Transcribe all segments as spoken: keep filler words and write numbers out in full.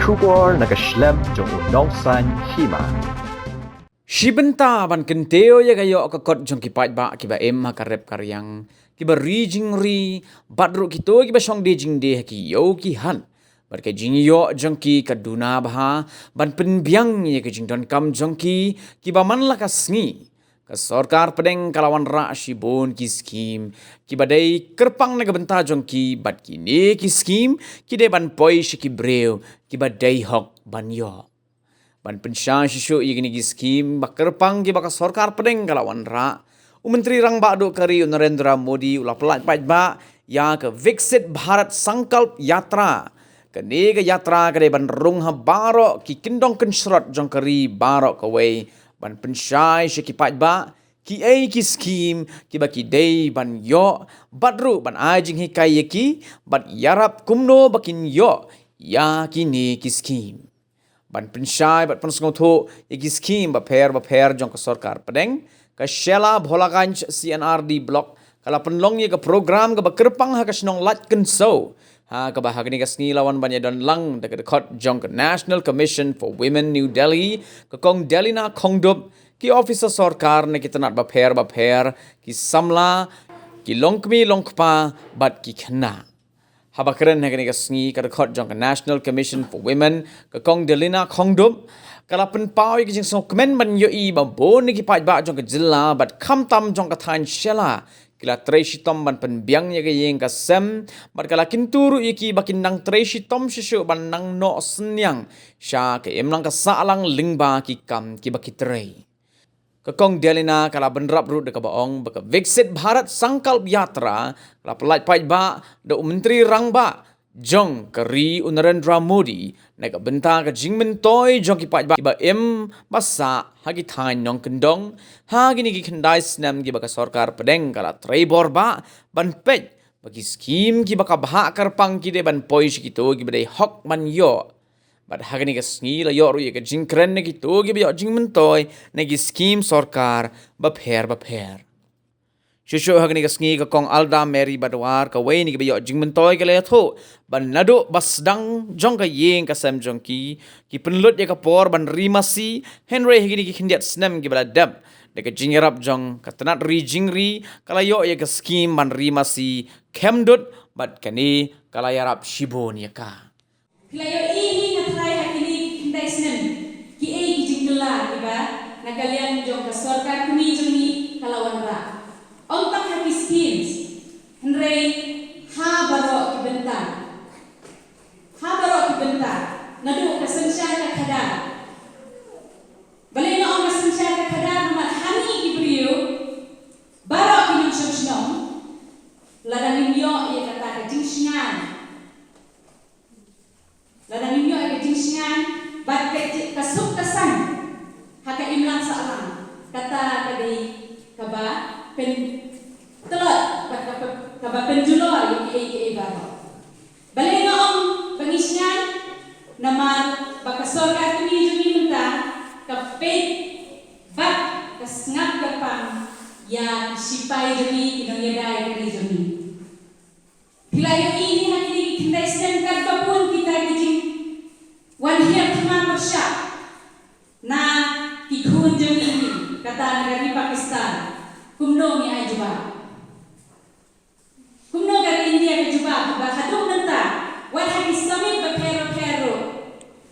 Khubor na ka shlem jong u Nongsaiñ Hima. Shi bynta ban kyntiew ïa ka ïoh ka kot jong ki paidbah kiba im ha ka rep ka riang, kiba ri jingri, bad ruh kito kiba shong die jingdie ha ki ïew ki hat. Bad ka jingïoh jong ki ka duna bha ban pynbiang ïa ka jingdonkam jong ki, kiba man la ka sngi ka sorkar pdeng ka la wanrah shibun ki skim kiba dei kyrpang na ka bynta jong ki, bad kine ki skim ki dei ban poi sha ki briew kiba dei hok ban ïoh. Ban pynshai shuh shuh ïa kine ki skim ba kyrpang kiba ka sorkar pdeng ka la wanrah, u Myntri Rangbah Duh ka ri u Narendra Modi u la pyllait paidbah ïa ka Viksit Bharat Sankalp Yatra. Kane ka yatra ka dei ban rung ha baroh ki kyndong kynshrot jong ka ri baroh kawei, ban pynshai sha ki paidbah kiei ki skim kiba ki dei ban ïoh, bad ruh ban ai jinghikai ïa ki bad ïarap kumno ba kin ïoh ïa kine ki skim. Ban pynshai bad pynsngewthuh ïa ki skim bapher bapher jong ka sorkar pdeng, ka Shella Bholaganj C&RD Block ka la pynlong ïa ka program kaba kyrpang ha ka shnong Laitkynsew, ha kaba ha kane ka sngi la wan ban ïadon lang da ka dkhot jong ka National Commission for Women, New Delhi, ka Kong Delina Khongdup, ki officer sorkar na ki tnat bapher bapher, ki samla, ki longkmie longkpa bad ki khynnah. Haba kren ha kane ka sngi, ka dkhot jong ka National Commission for Women, ka Kong Delina Khongdup, ka la pynpaw ïa ka jingsngewkmen ban ïohi ba bun na ki paidbah jong ka jylla bad khamtam jong ka thaiñ Shella ki la trei shitom ban pynbiang ïa ka ïing ka sem, bad ka la kyntu ruh ïa ki ba kin nang trei shitom shuh shuh ban nang noh synñiang sha ka imlang ka sahlang lyngba ki kam kiba ki trei. Ka Kong Delina ka la bynrap ruh da kaba ong ba ka Viksit Bharat Sankalp Yatra ka la pyllait paidbah da u Myntri Rangbah jong ka ri u Narendra Modi na ka bynta ka jingmyntoi jong ki paidbah kiba im ba sah ha ki thaiñ nongkyndong ha kine ki khyndai snem kiba ka sorkar pdeng ka la trei bor bah ban peit ba ki skim kiba ka bhah kyrpang ki dei ban poi sha kito kiba dei hok ban ïoh. Bad ha kane ka sngi la ïoh ruh ïa ka jingkren na kito kiba ïoh jingmyntoi na ki skim sorkar bapher bapher. Shuh shuh ha kane ka sngi, ka Kong Alda Mary Badwar, kawei na kiba ïoh jingmyntoi, ka la ïathuh ba naduh ba sdang jong ka ïing ka sem jong ki, ki pynlut ïa ka por ban ri masi, hynrei ha kine ki khyndiat snem kiba la dep, da ka jingïarap jong ka tnat ri jingri, ka la ïoh ïa ka skim ban ri masi kham dud, bad kane ka la ïarap shibun ïa ka. Phi la ïohi hi nga tharai ha kine ki khyndai snem kiei ki jingkylla kiba na ka liang jong ka sorkar kmie jong ngi ka la wanrah. Ym tang ha ki schemes, hynrei ha baroh ki bynta. Ha baroh ki bynta, naduh ka synshar ka khadar. Balei nga ong ka synshar ka khadar? Namar ha ngi ki briew baroh ki nongshong shnong, lada ngim ïoh ïa kata ka jingsngewbha, lada ngim ïoh ïa ka jingsngewbha bad ka, ka suk ka saiñ ha ka imlang sahlang, kata ka dei kaba pyntlot bad kaba, kaba pynjulor ïa kiei kiei baroh. Balei nga ong ba ngi sngew? Namar ba ka sorkar kmie jong ngi mynta ka peit bad ka sngap kyrpang ïa ki sipai jong ngi, ki nongïada ïa ka ri jong ngi. Phi la ïohi hi ha kine ki khyndai snem katba bun kita ki jingwan hiar thma pyrshah na ki khun jong ngi, kata na ka ri Pakistan. Kumno ngi ai jubab? Kumno ka ri India ka jubab? Ba haduh mynta, wat ha ki summit bapher bapher ruh,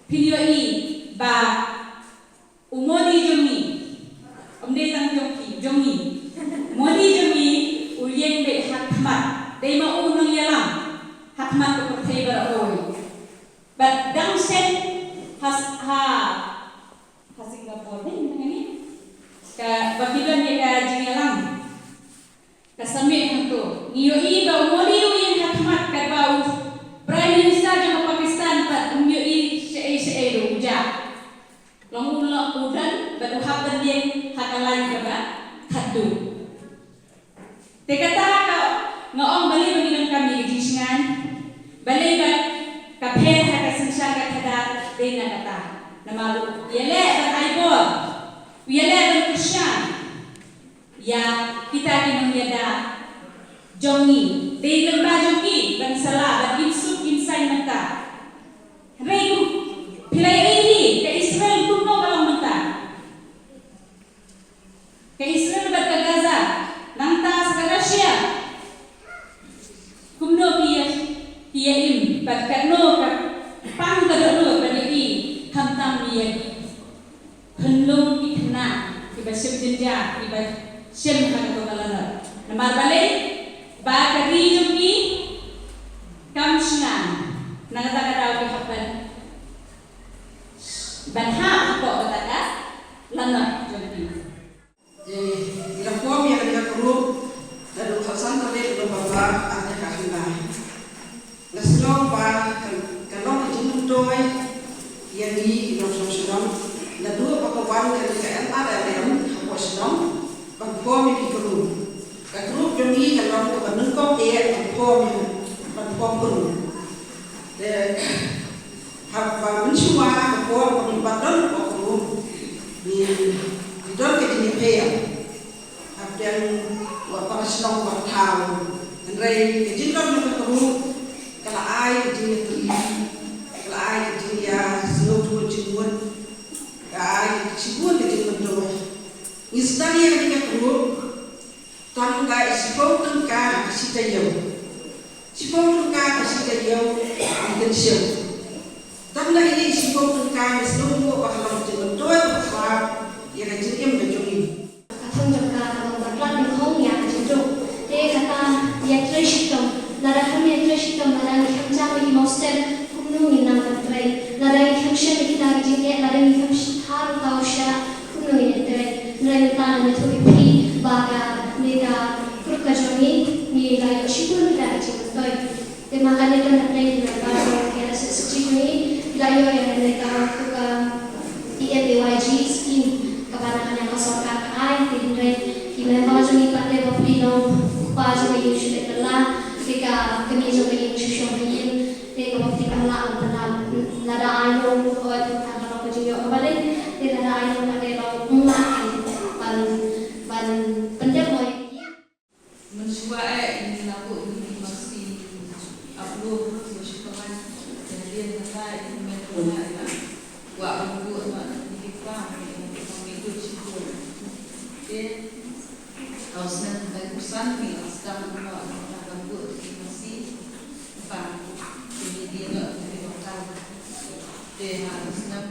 phin ïohi ba u Modi jong ngi, ym dei tang jong phi, jong ngi. Modi jong ngi u ïeng beit ha khmat, dei ma u nongïalam ha khmat ka pyrthei baroh kawei. Bad dang shen ha, ha, ha Singapore, ne, ne, ne, ka ba ki don ïa ka jingïalam. Ka summit hangto. Ngi ïohi ba u Modi u ïeng ha khmat katba u Prime Minister jong ka Pakistan pat um ïohi shaei shaei ruh, u jah. Long u long u don bad u hap ban ïeng ha ka lain kaba khatduh. Te kata ka nga ong balei ba ngi donkam ïa ka jingsngew, balei ba ka pher ha ka synshar ka khadar, dei na kata. Namar u ïaleh ban ai bor, u ïaleh ban kyrshan ïa kita ki nongïada jong ngi. Dei lyngba jong ki ban sala, ban im suk im saiñ mynta. Hynrei kum, Chen ha kato ka lanot. Namar balei ba ka ri jong ngi kam shngaiñ. Na kata ka daw ki hap ban, ban hap hapoh kata ka lanot jong ngi. Ngi la form ïa kane ka group naduh khatsan tarik November arhajar khyndai. Nga sngew ba ka, ka long ka jingmyntoi ïa ngi ki nongshong shnong naduh ba ka wan kane ka N R L M hapoh shnong ban form ïa ki group. Ka group jong ngi ka long kaba nyngkong eh ban form, ban form group. Te haba mynshuwa ka por ba ngi pat don hapoh ka group, ngi, ngi don ka jingïapher hapdeng wat para shnong, wat thaw. Hynrei ka jingdon jong ka group ka la ai ka jingïatylli, ka la ai ka jingïasngewthuh jingmut, ka ai shibun ka jingmyntoi. Ngi sdang ïa kane ka group tang da i shiphew tyngka ha ka shi taïew. Shiphew tyngka ha ka shi taïew ngi kynshew. Tang da i shiphew tyngka ngi sngewthuh ba ka long ka jingmyntoi kaba khraw ïa ka jingim ka jong ngi. Ka thong jong ka ka long ban rat nyngkong ïa ka jingduk. Te kata ïatrei shitom. Lada phim ïatrei shitom, lada ngi khlem jam ïa ki mawstep, kumno ngin nang ban trei? Lada ngi khlem shem ïa kita ki jingeh, lada ngi khlem shah ruh tau shah, kumno ngin ïatrei? Hynrei mynta ngan ïathuh ïa phi ba kane ka group ka jong ngi, ngi la ïoh shibun kita ki jingmyntoi. Te ma kane ka, na pdeng ki member jong ka K R S S G jong ngi, ki la ïoh ïa kane ka, ka P M A Y G scheme kaba na kane ka sorkar ka ai. Te hynrei ki member jong ngi pat, te ba phi long u kpa jong ka ïing shu leit bylla, te ka kmie jong ka ïing shu shong ha ïing. Te kaba phi, ka lah ban pyndap. Lada ai long, oi, ka long ka jingïoh kaba leit. Te lada ai long pat, te long, ym lah ban, ban pyndep mo ïa ka ïing. Mynshuwa eh ngi la buh ïa ki masi, ap buh ïa ki masi pynlait. Te hadien ngi la ïa ki met pynlait la kwah ban buh noh ïa ki farm, ïa ki farm ïa ki shibun. Te ha u snem hynriew san ngi la sdang noh ïa ka ban buh ïa ki masi farm. Te ngi dei noh ïa ki farm. Te ha u snem